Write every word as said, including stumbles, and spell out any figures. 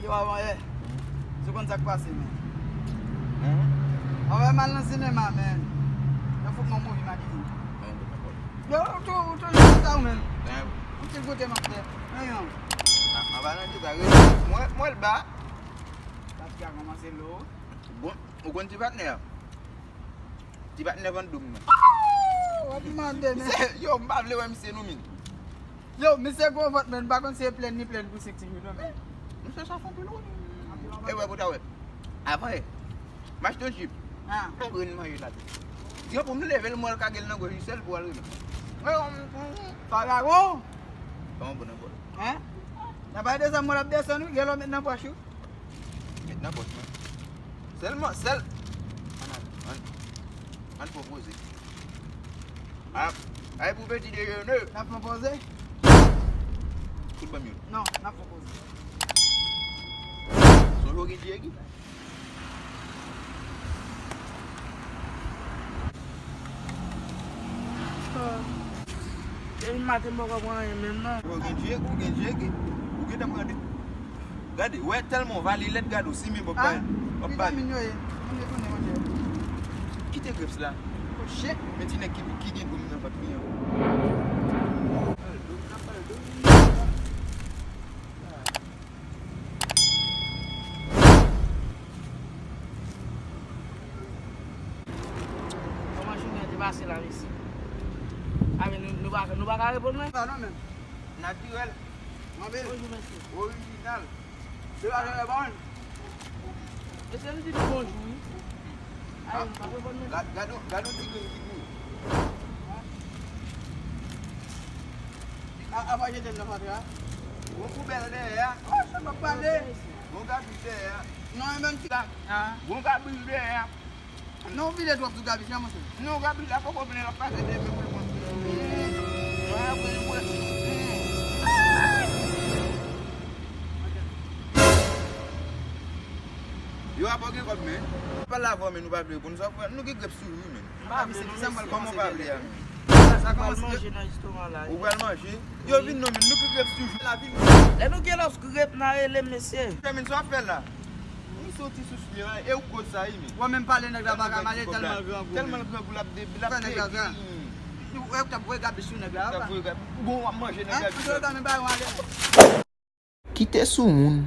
Yo, avan yè. Ou konn sa k pase, men. Avan yè, m al nan sinema, men. Yo fout mwen mouri, m a di. Yo, ou tou, ou toujou konsa ou menm. Yon ti goute m ap fè. Anyen. An palan de sa, mwen, mwen l ba. Paske a kòmanse lo. Bon, ou konn ti patnè a? Ti patnè vann dlo m nan. W ap mande, men. Yo, m pa vle wè misye non, men. Yo, misye gwo vant, men, m pa konn si e plèn ni plèn pou sèk ti jou, non, men. Misye sa fon pil wou. E wè pou ta wè. Avan yè. M achte yon jip. Ah. Yon grenn manje la. Di pou m leve l, mwen l kage l nan gòj li sèl pou al rele. Farawo! Kòman bon nan bòl? Hein? Nan pale de sa, mwen l ap desann, wi, gen lè w met nan pòch ou. Met nan pòch mwen. Sèlman, sèl. Ann, ann, ann pwopoze. Ay, ay pou peti dejene. N ap pwopoze? Fout ban m youn. Non, n ap pwopoze. Son lo gen djegi. Depi maten m poko pran anyen menm non. Ou gen djegi, ou gen djegi. Ou gentan pran de. Gade, wè tèlman w vale lèd, gade w simen bòk bay. Bòk bay. Vitamin yo ye. Mwen detounen manje. Kite grèps la. Oh shit. Men ti nèg ki, ki gen dwòm nan vant li an. Kòman jounen an te pase la, mesye? Amen, nou, nou pa, nou pa ka reponn mwen? Pa non, men. Natirèl. Anpil. Bonjou, mesye. Orijinal. Se pa jan yo ba w. Mesye, nou di nou bonjou, wi. Ay, nou pa reponn mwen. Gad, gad, gad yon ti grenn ki pou. A, apa jete l nan fatra? Gon poubèl dèyè a. Oh, sa m ap pale. Gon gabich dèyè a. Non, e menm ti. Gon gabich dèyè a. Non, vide twòp sou gabich la, monchè. Non, gabich la poko plen, l ap pase demen pou l pran. Yo ap gen kòb, men. Pale avè w, men nou pa vle reponn. Sa fè, nou gen grèp sou nou, men. M pa vle non, mesye. Kòman w pa vle a, men? Sa kòmanse manje nan estomak la. Ou pral manje? Yo vin non, men nou ki grèp toujou la vin. Lè nou gen lòs grèp nan rele m, mesye. Fèmen sa w ap fè la. Misye yon ti sousli, e ou koz sa, wi, men. Wè menm pale nèg la pa ka male tèlman l grangou. Tèlman l grangou, l ap de, l ap de. Ou wè, t ap voye gabich sou nèg la, papa. Bon, w ap manje nèg la. Kite sou moun.